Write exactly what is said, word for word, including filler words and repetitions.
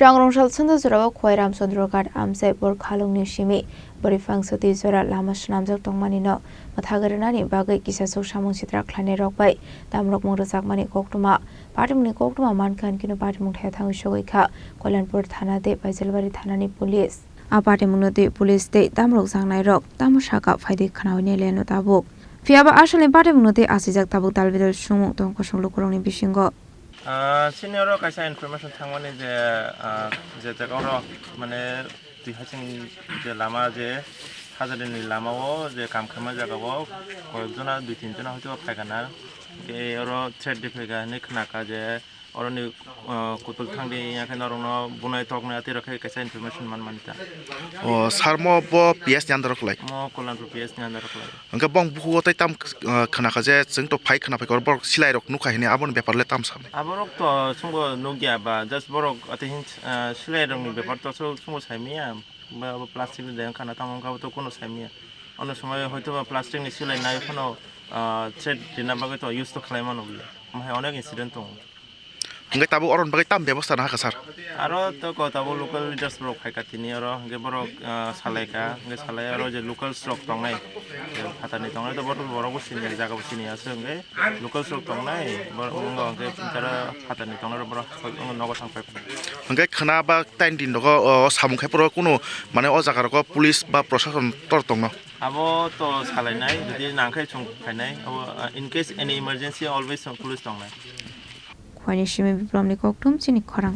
Rangrong sal sanda jorao Khowai Ramchandra Ghat amchai Borkhalungni simi bwrwi phang sotwi jora lama swnamjak tongmani no mwthagwi rwnani bagwi kisasuk samung sitra khlainai rok bai tamrok mung rwjakmani koktwma. Patimungni koktwma mankha hinkhe no patimung thaya thangwi sogwi kha Koilanpur thana tei Baijalbari thanani police. A patimungno tei police tei tamrok jaknairok tamo saka phaidi khnaui nailaiano tabuk. Phiyaba asalni patimungno tei achijak tabuk dalbidal sumung tong kosong lukurokni bisingo. Ah, chini oro kaisa information thangmani je, ah, je jaga oro mane twi haching je lama je Hajadini lama o je kam khaima jaga o koyek jona dui tin jona hoito phaikha na. Ke oro threat di phaikha hinwi khnakha je oroni, ah, kutul thangdi, ya khe norokno bunai toknai atwi rok khe kaisa information man mani ta. O, sir mo bo P S ni under o kwlai? Mo Koilanpur P S ni under o kwlai. Hwnkhe bong bukugo tei tam, ah, khwnakha je chwng to phai khwna phaikha, borok silai rok nukha hini, aboni bepar le tam sani? Aborok to chwngbo nukya ba, just borok atwi hin, ah, silai rokni bepar to chwng, chwngbo saimanya, ba abo plastic ni deng khana tamo wngkha, abo to kuno saimanya. Ono somoi hoito ba plastic ni silai nai phano, ah, threat rina bagwi to use to khlai mano bole. Omo hai onek incident tongo. Hwnkhe tabuk oroni bagwi tam bebosta nahakha, sir? Aro to ko tabuk local leaders borok phaikha tini oro, hwnkhe borok, ah, salaikha, hwnkhe salai aro je locals rok tongnai, je phatarni tongnai to borok, borok bo sini, jaga bo sini aswk, hwnkhe locals rok tongnai, borok wngkha hwnkhe tara phatarni tongnai rok borok nogo thang phai. Hwnkhe khwna ba tain din rogo, o, samung khai phuru kunu mane o jaga rogo police ba prosason tor tongno? Abo to salainai, jodi nangkhe chwng phainai, abo, ah, in case any emergency always police tongnai. Khwaini simi Biplomni kokthum chini khorang.